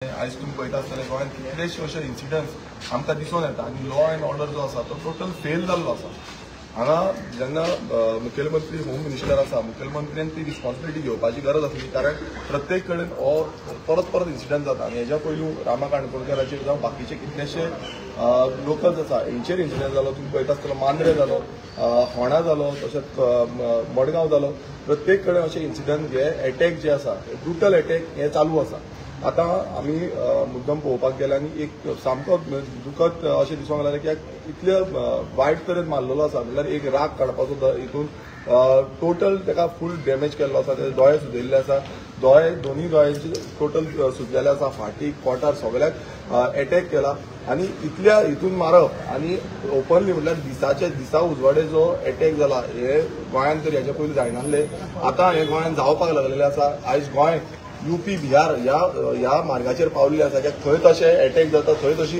आयज तुमी पळयता आसतले गोंयांत कितलेशे अशे इन्सिडंट्स आमकां दिसून येता आनी लॉ एंड ऑर्डर जो आसा तो टोटल फेल जाल्लो आसा. हांगा जेन्ना मुखेलमंत्री होम मिनिस्टर आसा, मुखेलमंत्र्यान ती रिस्पॉन्सिबिलिटी घेवपाची गरज आसली, कारण प्रत्येक कडेन हो परत परत इन्सिडंट जाता. आनी हेज्या पयलू रामा काणकोणकराचेर जावं बाकीचे कितलेशे लोकल्स आसा हेंचेर इन्सिडंट जालो. तुमी पळयता आसतलो मांद्रे जालो, होणा जालो, तशेंच मडगांव जालो. प्रत्येक कडेन अशे इन्सिडंट हे एटॅक जे आसा, ब्रुटल एटॅक हे चालू आसा. आतां आमी मुद्दम पळोवपाक गेले आनी एक सामको दुखद अशें दिसूंक लागलें की इतले वायट तरेन मारलेलो आसा, म्हणल्यार एक राग काडपाचो हितून टोटल ताका फूल डॅमेज केल्लो आसा. तेजे दोळे सुजयल्ले आसा, दोळे दोनूय दोळ्यांचे टोटल सुजलेले आसा, फाटीक पोटार सगळ्याक एटॅक केला. आनी इतल्या हितून मारप आनी ओपनली म्हणल्यार दिसाचे दिसा उजवाडे जो एटॅक जाला हे गोंयांत तर हेच्या पयलीं जायनासले, आतां हे गोंयांत जावपाक लागलेलें आसा. आयज गोंय युपी बिहार ह्या मार्गाचेर पावल्ले आसा की थंय तशे एटॅक जाता, थंय तशी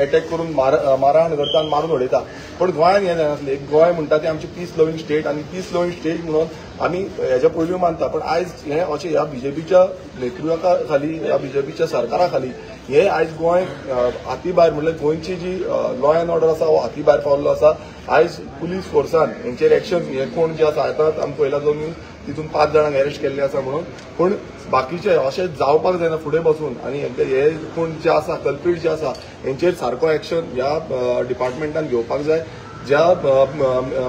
एटॅक करून मारहाण करता आनी मारून उडयता. पण गोंयांत हें जायनासलें. एक गोंय म्हणटा ती आमची पीस लव्हिंग स्टेट आनी पीस लव्हिंग स्टेट म्हणून आमी हेज्या पयलीं मानता. पण आयज हें अशें ह्या बीजेपीच्या नेतृत्वा खाली, ह्या बीजेपीच्या सरकारा खाली हे आयज गोंय हाती भायर, म्हणल्यार गोंयची जी लॉ एंड ऑर्डर आसा हो हाती भायर पावल्लो आसा. आयज पुलीस फोर्सान हेंचेर एक्शन हे कोण जे आसा, आतां आमी पळयला जो न्यूज तितून 5 जाणांक अरेस्ट केल्ले आसा म्हणून. पूण बाकीचे अशें जावपाक जायना फुडें बसून. आनी हे कोण जे आसा कल्प्रीट जे आसा हेंचेर सारको एक्शन ह्या डिपार्टमेंटान घेवपाक जाय. ज्या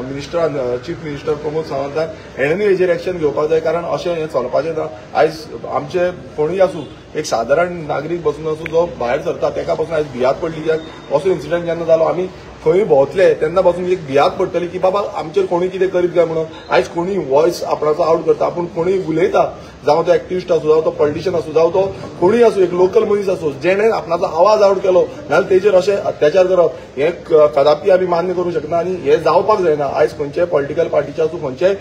मिनिस्टरान, चीफ मिनिस्टर प्रमोद सावंतान हेणेनूय हेजेर एक्शन घेवपाक जाय, कारण अशें हें चलपाचें ना. आयज आमचे कोणूय आसूं, एक सादारण नागरीक बसून आसूं जो भायर सरता तेका पासून आयज भियात पडली. कित्याक असो इन्सिडंट जेन्ना जालो आमी खंय भोंवतले तेन्ना पासून एक भियात पडटली की बाबा आमचेर कोणूय कितें करीत काय म्हणून. आयज कोणूय वॉयस आपणाचो आवट करता, आपूण कोणूय उलयता, जावं तो एक्टिविस्ट आसूं, जावं तो पॉलिटिशियन आसूं, जावं तो कोणूय आसूं, एक लोकल मनीस आसूं, जेणे आपणाचो आवाज आवट केलो नाजाल्यार तेजेर अशें अत्याचार करप हें कदापी आमी मान्य करूंक शकना आनी हें जावपाक जायना. आयज खंयच्याय पॉलिटिकल पार्टीचे आसूं, खंयच्याय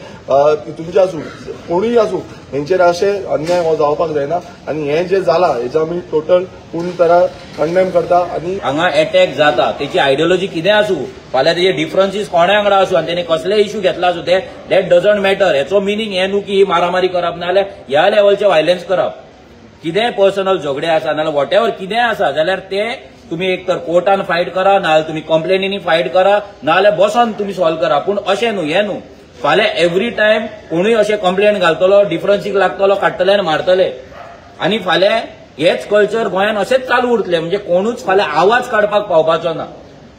हितूनचे आसूं, कोणूय आसूं, हेंचेर अशें अन्याय हो जावपाक जायना. आनी हें जें जालां हेजो आमी टोटल पूर्ण तरा कंडेम करता. आनी हांगा एटॅक जाता तेची आयडियोलॉजी कितें आसूं, फाल्यां तेजे डिफरन्सीस कोणा वांगडा आसूं आनी तेणे कसले इश्यू घेतला आसूं, ते that doesn't matter. हेचो मिनींग हें न्हू की ही मारामारी करप नाजाल्यार ह्या लेवलचे व्हायलन्स करप. कितेंय पर्सनल झगडे आसा नाजाल्यार what ever कितेंय आसा जाल्यार ते तुमी एक तर कोर्टान फायट करा, नाजाल्यार तुमी कंप्लेनीनी फायट करा, नाजाल्यार बसोन तुमी सॉल्व करा. पूण अशें न्हू, हें न्हू फाल्यां एवरी टायम कोणूय अशें कंप्लेन घालतलो, डिफरन्सीक लागतलो, काडटले आनी मारतले. आनी फाल्यां हेच कल्चर गोंयांत अशेंच चालू उरतलें, म्हणजे कोणूच फाल्यां आवाज काडपाक पावपाचो ना.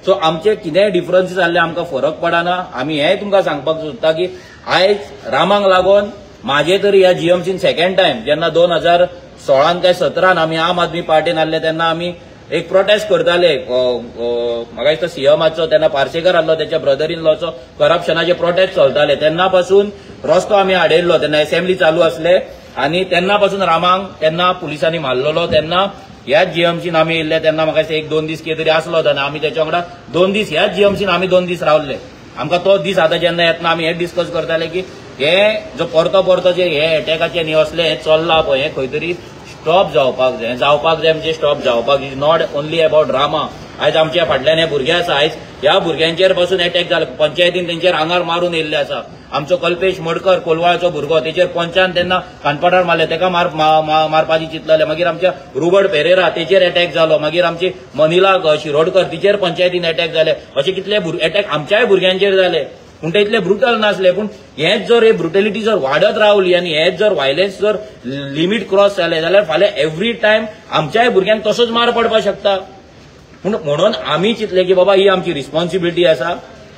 सो आमचे कितेंय डिफरन्सीस जाल्ले आमकां फरक पडना. आमी हें तुमकां सांगपाक सोदता की आयज रामाक लागून म्हाजे तरी ह्या जीएमसीन सेकंड टायम जेन्ना 2016 काय 17 आमी आम आदमी पार्टीन आसले तेन्ना आमी एक प्रोटेस्ट करताले. म्हाका दिसता सीएमाचो तेन्ना पार्सेकर आसलो, तेच्या ब्रदर इन लॉचो करप्शनाचे प्रोटेस्ट चलताले. तेन्ना पासून रस्तो आमी आडयल्लो, तेन्ना असेंब्ली चालू आसले आनी तेन्ना पासून रामाक तेन्ना पुलिसांनी मारलेलो. तेन्ना ह्याच जीएमसीन आमी येयल्ले तेन्ना म्हाका दिसता 1-2 दीस कितें तरी आसलो तेन्ना आमी तेच्या वांगडा 2 दीस ह्याच जीएमसीन आमी 2 दीस रावले. आमकां तो दीस आतां जेन्ना येतना आमी हें डिस्कस करताले की हे जो परतो परतो जे हे एटॅकाचे न्ही असले हें चल्लां पळय, हें खंय तरी स्टॉप जावपाक जाय. जावपाक जाय म्हणजे स्टॉप जावपाक. Is not only about Rama. आयज आमच्या फाटल्यान हे भुरगे आसा, आयज ह्या भुरग्यांचेर पासून एटॅक जाले, पंचायतीन तेंचेर आंगार मारून येयल्ले आसा. आमचो कल्पेश मडकर कोलवाळचो भुरगो, तेचेर पंचान तेन्ना कानपटार मारले, तेका मारपाची चिंतलेले. मागीर आमच्या रुबर्ट पेरेरा तेचेर एटॅक जालो, मागीर आमची मनिला शिरोडकर तिचेर पंचायतीन एटॅक जाले. अशे कितले एटॅक आमच्याय भुरग्यांचेर जाले, पूण ते इतले ब्रुटल नासले. पूण हेच जर हे ब्रुटलिटी जर वाडत रावली आनी हेच जर व्हायलन्स जर लिमीट क्रॉस जाले जाल्यार फाल्यां एवरी टायम आमच्याय भुरग्यांक तसोच मार पडपाक शकता. पूण म्हणून आमी चिंतले की बाबा ही आमची रिस्पॉन्सिबिलिटी आसा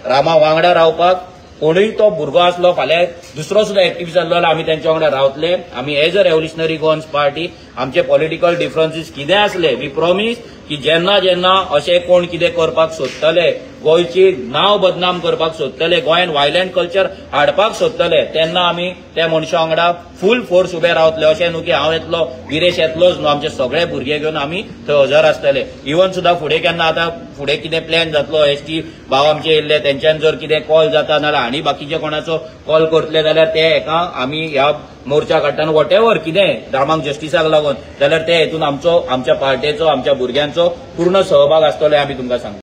रामा वांगडा रावपाक. कोणूय तो भुरगो आसलो फाल्यां दुसरो सुद्दां एक्टिविस्ट आसलो जाल्यार आमी तेंच्या वांगडा रावतले. आमी as a revolutionary Goans party आमचे पॉलिटिकल डिफरन्सीस कितें आसले, we promise की जेन्ना जेन्ना अशें कोण कितें करपाक सोदतले, गोंयची नांव बदनाम करपाक सोदतले, गोंयांत व्हायलंट कल्चर हाडपाक सोदतले, तेन्ना आमी त्या मनशा वांगडा फूल फोर्स उबे रावतले. अशें न्हू की हांव येतलो, विरेश येतलोच न्हू, आमचे सगळे भुरगे घेवन आमी थंय हजर आसतले. इवन सुद्दां फुडें केन्ना आतां फुडें कितें प्लॅन जातलो, एसटी भाव आमचे येयल्ले तेंच्यान जर कितें कॉल जाता नाजाल्यार आनी बाकीचे कोणाचो कॉल करतले जाल्यार ते हेका आमी ह्या मोर्चा काडटाना what ever कितें रामाक जस्टिसाक लागून जाल्यार ते हेतून आमचो, आमच्या पार्टेचो, आमच्या भुरग्यांचो पूर्ण सहभाग आसतलो हें आमी तुमकां सांगता.